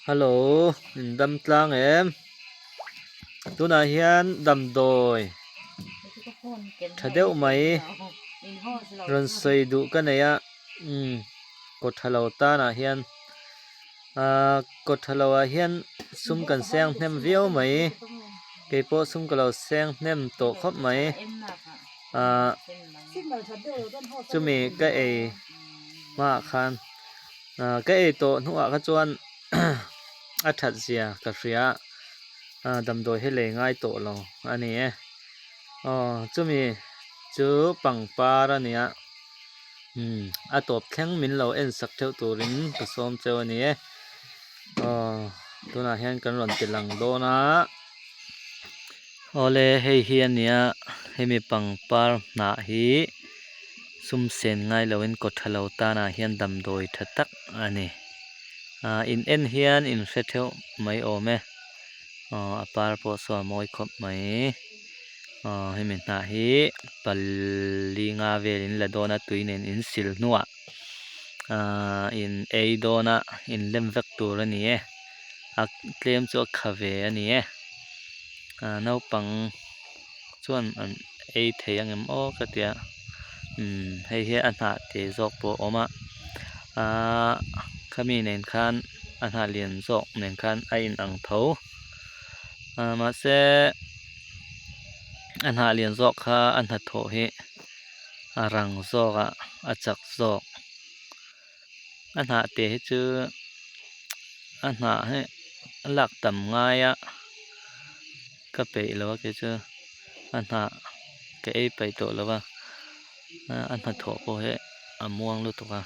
Hello in dam tlang em tunah hian damdawi tha deuh mai rawn sawi duh ka nei a umm kawtha lo tanah hian ahh kawtha lo ah hian sum kan seng hnem viau mai keipawh sum ka lo seng hnem tawh khawp mai ahh chumi ka ei hmaah khan. Ah ka ei tawh hnuah kha chuan a that zia ka hria ah damdawi hi lei ngai tawh lo a ni e aw chumi chu pangpar a nia umm a tawp thleng min lo en sak theuh turin ka sawm cheu a ni e aw tunah hian kan rawn ti lang dawn a awle hei hi a nia hemi pangpar hnah hi. Sum sen ngai loin kaw tha lo tanah hian damdawi tha tak a ni. Aaa in en hian in hre theuh mai awm e. Aw a par pawh saw a mawi khawp mai. Aw hemi hnah hi pali nga vel in la dawn a tui nen in sil hnuah aaa in ei dawn a in lem vek tur a ni e. A tlem chu a kha ve a ni e. Aaa naupang. Chuan an ei thei ang em aw ka tia umm hei hi a hnah te zawk pawh a awm a ahh khami nen khan a hnah lian zawk nen khan a in ang tho ah mahse a hnah lian zawk kha a hnathawh hi a rang zawk a a chak zawk a hnah te hi chu a hnah hi a lak tam ngai a. Ka peih lo a kei chu a hnah ka ei paih tawh lo a a hnathawh pawh hi a muang lutuk a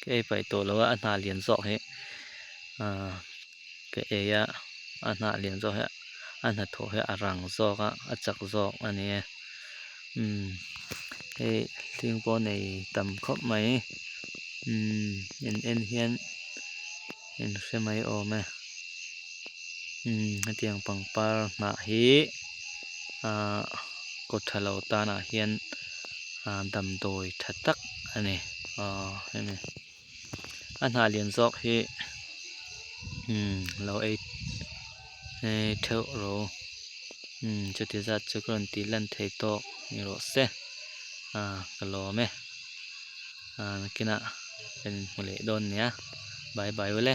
ka ei paih tawh lo a a hnah lian zawk hi ahh ka ei a a hnah lian zawk hi a hnathawh hi a rang zawk a a chak zawk a ni e umm hei hling pawh nei tam khawp mai umm in en hian in hre mai awm e. Umm hetiang pangpar hnah hi ahh kaw tha lo tanah hian ahh damdawi tha tak a ni aw hemi a hnah lian zawk hi umm lo ei ei theuh rawh u umm chuti zat chu ka rawn tih lan thei tawk ni rawh se ah ka lawm e ah nakinah kan inhmu leh dawn nia bye bye ule.